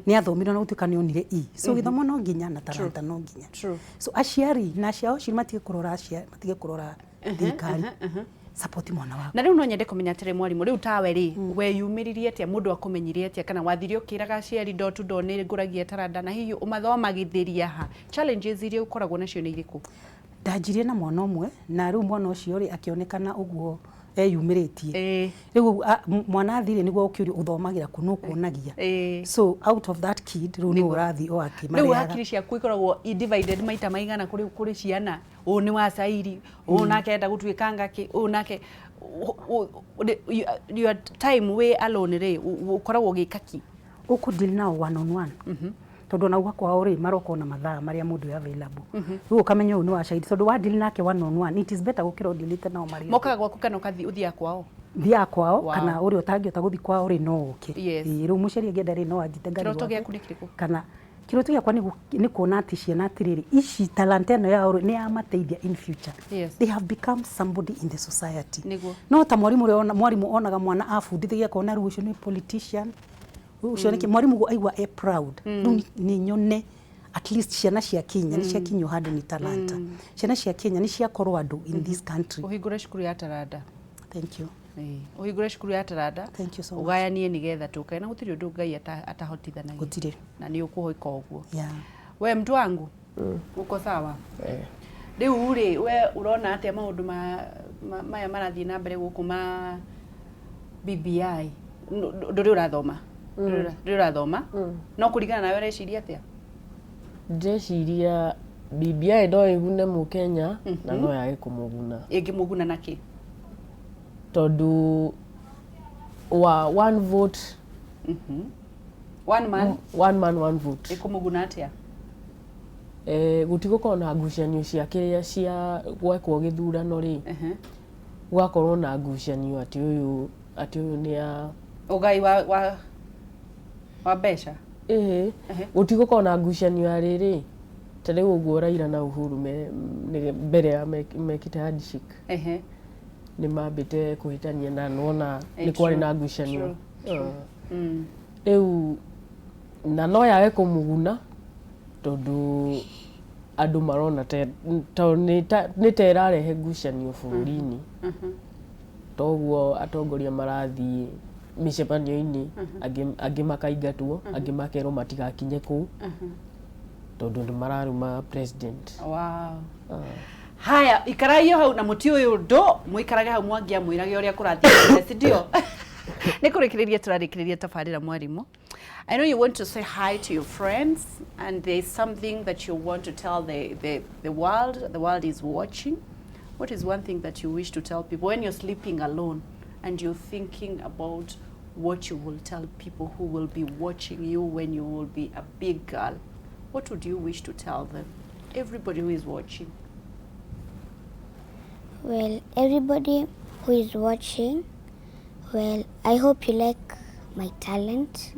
nĩ athomire ona gũtuĩka nĩ onire E. So gĩthomo no nginya na talanta no nginya. So aciari na aciari acio matige kũrora aciari, matige kũrora thirikari, support mwana waku. Na rĩu no nyende kũmenya atĩrĩ, mwarimũ, rĩu tawe rĩ, weyumĩririe atĩa? Mũndũ akũmenyirie atĩa? Kana wathire ũkĩraga aciari door to door nĩ ngũragia taranda? Na hihi ũmathomagithĩria ha? Challenges iria ũkoragwo nacio nĩ irĩkũ? Ndanjirie na mwana ũmwe, na rĩu mwana ũcio rĩ, akĩonekana ũguo eyumĩrĩtie. Rĩu mwana athire nĩguo ũkĩũrio ũthomagĩra kũ, no kuonagia. So out of that kid rĩu nĩ ũrathiĩ o Rĩu akĩmarehaga. Hakiri ciaku ikoragwo i divided maita maigana kũrĩ ciana? Ũũ nĩ wa cairi, ũũ nake enda gũtuĩka ngakĩ, ũũ nake your time wĩ alone rĩ, ũkoragwo ũgĩka ki? Ũkũ deal nao one on one, tondũ ona gwa kwao rĩ, maroka ona mathaa marĩa mũndũ e available. Rĩu ũkamenya ũyũ nĩ wa cairi, tondũ wa deal nake one on one, it is better gũkĩra ũdealĩte nao marĩ othe. Mokaga gwaku kana ũgathiĩ ũthiaga kwao? Thiaga kwao. Kana ũrĩa ũtangĩhota gũthiĩ kwao rĩ, no ũke. Ĩĩ, rĩu mũciari angĩenda rĩ, no anjĩte ngathiĩ Kĩroto gwake. Gĩaku nĩ kĩrĩkũ? Kana kĩroto gĩakwa nĩ kuona atĩ ciana atĩrĩrĩ, ici talanta ĩno yao rĩ, nĩ yamateithia in future. They have become somebody in the society. No ta mwarimũ ũrĩa mwarimũ onaga mwana abundithagia, akona rĩu ũcio nĩ politician, ũcio nĩ mwarimũ ũguo aigua e proud. Rĩu nĩ nyone at least ciana cia Kenya nĩ ciakinyio handũ nĩ talanta, ciana cia Kenya nĩ ciakorwo andũ in this country. Ũhingũre cukuru ya taranda. Thank you. Ĩĩ, ũhingũre cukuru ya taranda. Thank you so much. Ũgayanie nĩgetha tũkae na gũtirĩ ũndũ Ngai atahotithanagia. Gũtirĩ. Na nĩ ũkũhĩka ũguo. We mtu wangu, uko sawa? Eh. Rĩu rĩ, we ũrona atĩa maũndũ maya marathiĩ na mbere gũkũ ma BBI? Ndũrĩ ũrathoma? Ndũrĩ ũrathoma, no kũringana nawe ũreciria atĩa? Ndĩreciria BBI no ĩgune mũkenya na no yage kũmũguna. Ĩngĩmũguna na kĩ? Tondũ wa one vote. One man One man, one vote. Ĩkũmũguna atĩa? Gũtigũkorwo na ngucanio cia kĩrĩa cia gwekwo gĩthurano rĩ, gũgakorwo na ngucanio atĩ ũyũ atĩ ũyũ nĩ a Ũgai wa mbeca. Ĩĩ, gũtigũkorwo na ngucanio ya rĩrĩ, ta rĩu ũguo Raila na Uhuru me mbere ya mekĩte handshake, nĩ mambĩte kũhĩtania na nĩwona nĩ kwarĩ na ngucanio. Rĩu na no yage kũmũguna tondũ andũ marona nĩ ta ĩrarehe ngucanio bũrũri-inĩ. Toguo atongoria marathiĩ mĩcemanio-inĩ, angĩ makaingatwo, angĩ makerwo matigakinye kũu tondũ nĩ mararuma president. Wow. Haya, ikarai hau na mũtiũĩ ũndũ, mũikarage hau Mwangi amwĩrage ũrĩa kũrathiĩ na mbere, si ndio? Nĩ kũrĩkĩrĩria tũrarĩkĩrĩria tabarĩra mwarimũ. I know you want to say hi to your friends and there is something that you want to tell the world. The world is watching. What is one thing that you wish to tell people when you're sleeping alone and you're thinking about what you will tell people who will be watching you when you will be a big girl? What would you wish to tell them? Everybody who is watching. Well, everybody who is watching, well, I hope you like my talent,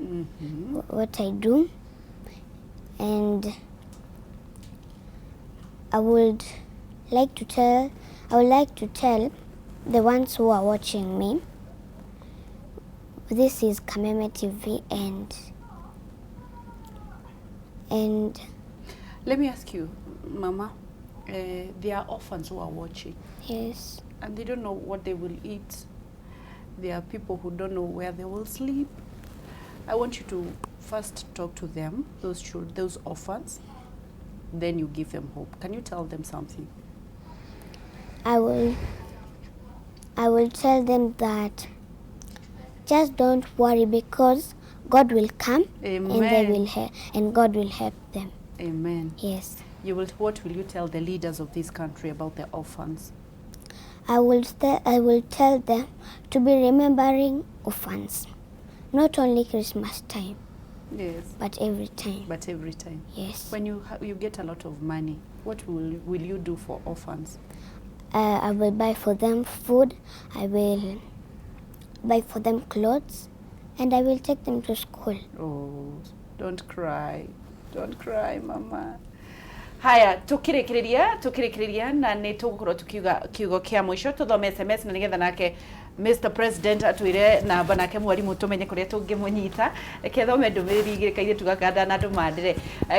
what I do, and I would like to tell, I would like to tell the ones who are watching me, this is Kameme TV, and Let me ask you, Mama, there are orphans who are watching. Yes. And they don't know what they will eat. There are people who don't know where they will sleep. I want you to first talk to them, those children, those orphans, then you give them hope. Can you tell them something? I will tell them that just don't worry, because God will come and they Amen. will and God will help them. Amen. Yes. What will you tell the leaders of this country about the orphans? I will tell them to be remembering orphans, not only Christmas time. Yes. But every time. But every time. Yes. When you get a lot of money, what will you do for orphans? I will buy for them food. I will buy for them clothes, and I will take them to school. Oh, don't cry. Don't cry, Mama. Haya, tukirikiriria na nĩ tũgũkorwo tukiuga kiugo kĩa mũico, tũthome SMS na nĩgetha nake Mr President atwĩre namba nake mwarimũ tũmenye kũrĩa tũngĩmũnyita. Reke thome ndũmĩrĩri igĩrĩ kairĩtu gaka na ndũmandĩre.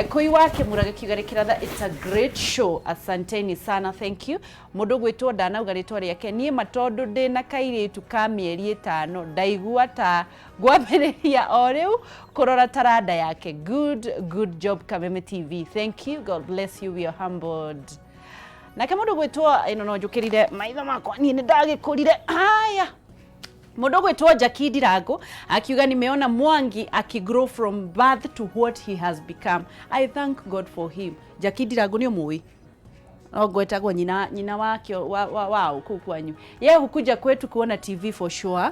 Kũi wa Kĩmura gĩkiuga rĩkĩratha, it's a great show, asanteni sana, thank you. Mũndũ gwĩtwo ndanauga rĩtwa rĩake, niĩ ma tondũ ndĩna kairĩtu ka mĩeri 5 ndaigua ta ngwambĩrĩria o rĩu kũrora taranda yake. Good, good job Kameme TV, thank you, God bless you, we are humbled. Nake mũndũ gwĩtwo ĩno no njũkĩrire maitho makwa niĩ nĩ ndagĩkũrire. Haya, mũndũ gwĩtwo Jackie Ndirango akiuga nimeona Mwangi akigrow from birth to what he has become, I thank God for him. Jackie Ndirango nĩ ũmũĩ? No ngwetagwo nyina wake wao kũu kwanyu. Ye hukuja kwetu kuona TV for sure.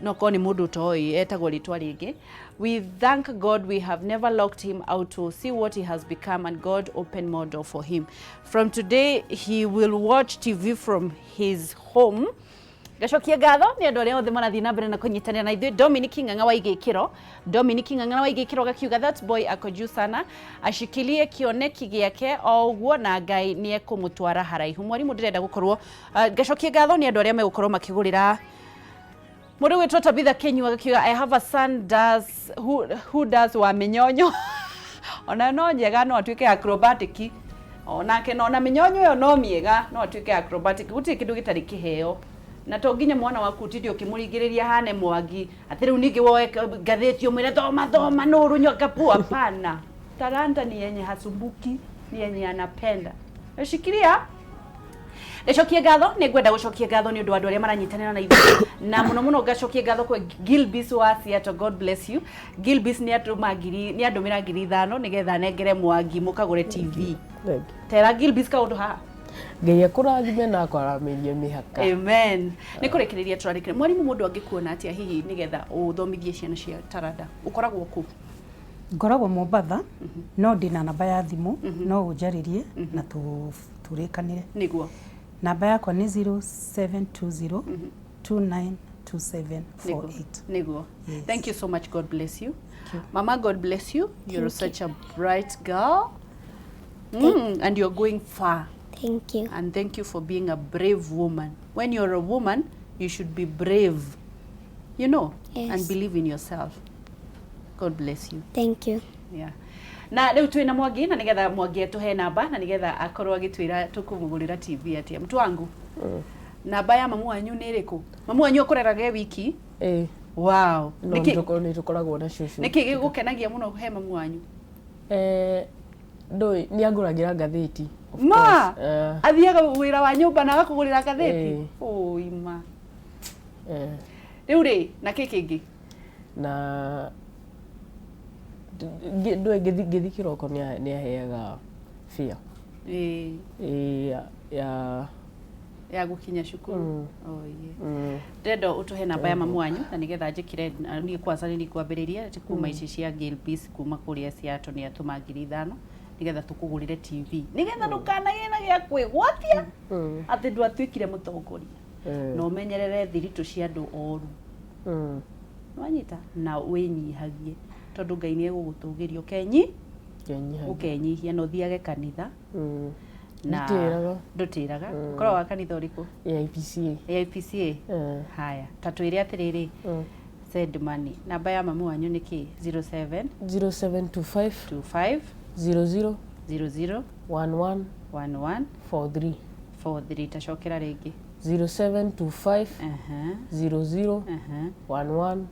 No korwo nĩ mũndũ ũtoĩ etagwo rĩtwa rĩngĩ. We thank God we have never locked him out to see what he has become, and God open more door for him. From today he will watch TV from his home. Ngacokia ngatho nĩ andũ arĩa othe marathiĩ na mbere na kũnyitanĩra na ithuĩ. Dominic Ng'ang'a wa Igĩkĩro, Dominic Ng'ang'a wa Igĩkĩro gakiuga that boy ako juu sana, ashikilie kĩoneki gĩake o ũguo na Ngai nĩ ekũmũtwara haraihu. Mwarimũ ndĩrenda gũkorwo, ngacokia ngatho nĩ andũ arĩa megũkorwo makĩgũrĩra mũndũ gwĩtwo Tabitha Kinyua gakiuga I have a son does who does wa mĩnyonyo. Ona no njega no atuĩke acrobatic. Onake no na mĩnyonyo ĩyo no mĩega no atuĩke acrobatic. Gũtirĩ kĩndũ gĩtarĩ kĩheo. Na to nginya mwana waku ũtinde ũkĩmũringĩrĩria hane Mwangi atĩ rĩu ningĩ woe ngathĩti ũmwĩre thoma thoma nũ rũnywa ngapu. Hapana, talanta ni yenye hasumbuki, ni yenye anapenda. Shikilia. Ngacokia ngatho, nĩ ngwenda gũcokia ngatho nĩ ũndũ wa andũ arĩa maranyitanĩra na ithuĩ, na mũno mũno ngacokia ngatho kwĩ Gilbis wa Seattle, God bless you. Gilbis nĩ atũma ngiri, nĩ andũmĩra ngiri ithano nĩgetha nengere Mwangi mũkagũre TV. Thank you. Tera Gilbis kaũndũ haha. Ngai akũrathime na akwaramĩrie mĩhaka. Amen. Nĩ kũrĩkĩrĩria tũrarĩkĩrĩria. Mwarimũ, mũndũ angĩkuona atĩa hihi nĩgetha ũthomithie ciana cia taranda? Ũkoragwo kũ? Ngoragwo Mombatha, no ndĩna namba ya thimũ, no ũnjarĩrie na tũrĩkanĩre. Nĩguo. Namba yakwa nĩ 0720 292748. Nĩguo. Yes. Thank you so much. God bless you. Thank you. Mama, God bless you. You're such a bright girl. And you're going far. Thank you. And thank you for being a brave woman. When you're a woman, you should be brave, Yes. and believe in yourself. God bless you. Thank you. Yeah. Na rĩu twĩna Mwangi, na nĩgetha Mwangi atũhe namba na nĩgetha akorwo agĩtwĩra tũkũmũgũrĩra TV atĩa. Mtu wangu, namba ya mamu wanyu nĩ ĩrĩkũ? Mamu wanyu akũreraga e wiki? Ĩĩ. Wow. No nĩ tũkoragwo na cũcũ. Nĩkĩ gĩgũkenagia mũno he mamu wanyu? Ndũĩ nĩ angũragĩra ngathĩti, of Ma course. Athiaga wĩra wa nyũmba na agakũgũrĩra ngathĩti? Ĩĩ. Ũi ma. Eh. Rĩu rĩ, na kĩ kĩngĩ? Na ndũĩ ngĩthi kĩroko nĩ aheaga fare. Ĩĩ. Ĩĩ, ya Ya gũkinya cukuru. Oh, yeah. Ndĩrenda ũtũhe namba ya mamu wanyu na nĩgetha njĩkĩre niĩ kwanza nĩ kwambĩrĩria atĩ kuma ici cia Gail Peace kuma kũrĩa Seattle nĩ atũma 5,000 nĩgetha tũkũgũrĩre TV, nĩgetha ndũkanagĩe na gĩa kwĩgwatia atĩ ndwatuĩkire mũtongoria, na ũmenyerere thiritũ cia andũ oru. Nĩwanyita? Na wĩnyihagie, tondũ Ngai nĩ egũgũtũgĩria ũkenyi Ngenyihagia. Ũkenyihia na ũthiage kanitha. Na Nditĩraga. Ndũtĩraga? Ũkoragwo wa kanitha ũrĩkũ? AIPCA. AIPCA. Eh. Haya, ta twĩre atĩrĩrĩ, send money, namba ya mamu wanyu nĩ kĩ? 07 0725 25 00 00 11 11 43. 43. Tacokera rĩngĩ. 0725 00 11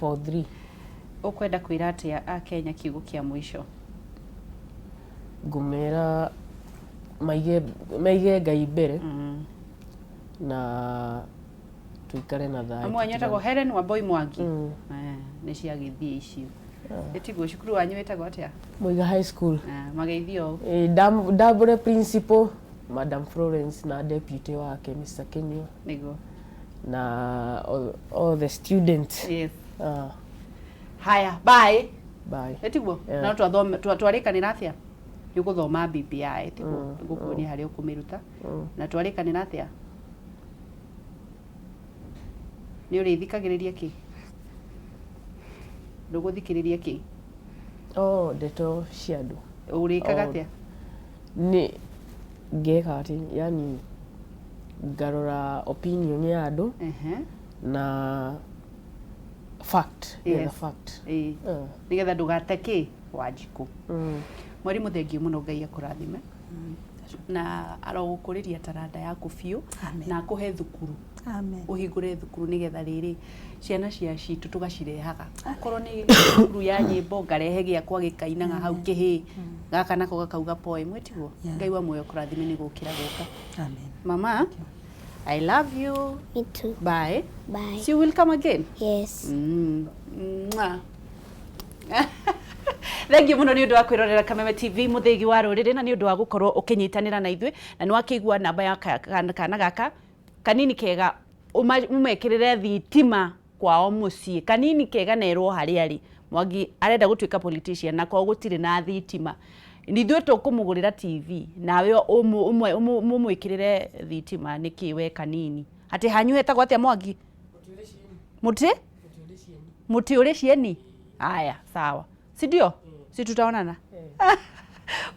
43. Ũkwenda kwĩra atĩa akenya kiugo kĩa mũico? Ngũmera maige Ngai mbere na tuikare na thayũ. Mamu wanyu etagwo Helen Wambui Mwangi. Mm. Eh, nĩ ciagĩthiĩ icio ĩtiguo. Cukuru wanyu wĩtagwo atĩa? Muiga High School. Ah, mageithio. Eh, ndambũre principal Madam Florence na deputy wake Mr. Kenyua Nĩguo. Na all the students. Yes. Ah, haya, bye. Bye. Ĩtiguo. Yeah. No twarĩkanĩra atĩa? Nĩ ũgũthoma BBI, tiguo? Ngũkuonia harĩa ũkũmĩruta. Na twarĩkanĩra atĩa? Nĩ ũrĩthikagĩrĩria kĩ? Ndũgũthikĩrĩria kĩ? Oh, ndeto cia andũ. Ũrĩkaga Oh. atĩa? Nĩ ngeka atĩ, yani ngarora opinion ya andũ na fact. Yes. Yes. Fact. Ĩĩ. Nĩgetha ndũgate kĩ Wanjikũ. Mwarimũ, thengiũ mũno, Ngai akũrathime na arogũkũrĩria taranda yaku biũ. Amen. Na akũhe thukuru. Amen. Ũhingũre thukuru nĩgetha rĩrĩ ciana cia citũ tũgacirehaga, okorwo nĩ thukuru ya nyĩmbo, ngarehe gĩakwa gĩkainaga hau, kĩhĩ gaka nako gakauga poem, ĩtiguo? Yeah. Ngai wa muoyo kũrathime nĩ gũkĩra gũka. Amen. Mama, I love you. Me too. Bye. Bye. So you will come again? Yes. Mwah. Thengiũ mũno nĩ ũndũ wa kwĩrorera Kameme TV, mũthĩgi wa rũrĩrĩ, na nĩ ũndũ wa gũkorwo ũkĩnyitanĩra na ithuĩ, na nĩ wakĩigua namba ya kana gaka kanini kega ũmekĩrĩre thitima kwao mũciĩ, kanini kega nerwo harĩa arĩ. Mwangi arenda gũtuĩka politician na kwao gũtirĩ na thitima. Ithuĩ tũkũmũgũrĩra TV nawe ũmwĩkĩrĩre thitima. Nĩkĩ we kanini atĩ hanyu hetagwo atĩa, Mwangi? Mũtĩ mũtĩ ũrĩ cieni. Aya, sawa, si ndio? Si tutaonana?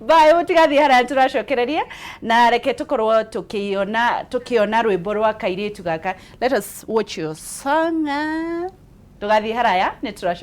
Bye, mũtigathiĩ haraya, tũracokereria na reke tũkorwo tũkĩona rwĩmbo rwa kairĩtu gaka. Let us watch your song. Ndũgathiĩ haraya, nĩ tũracokereria.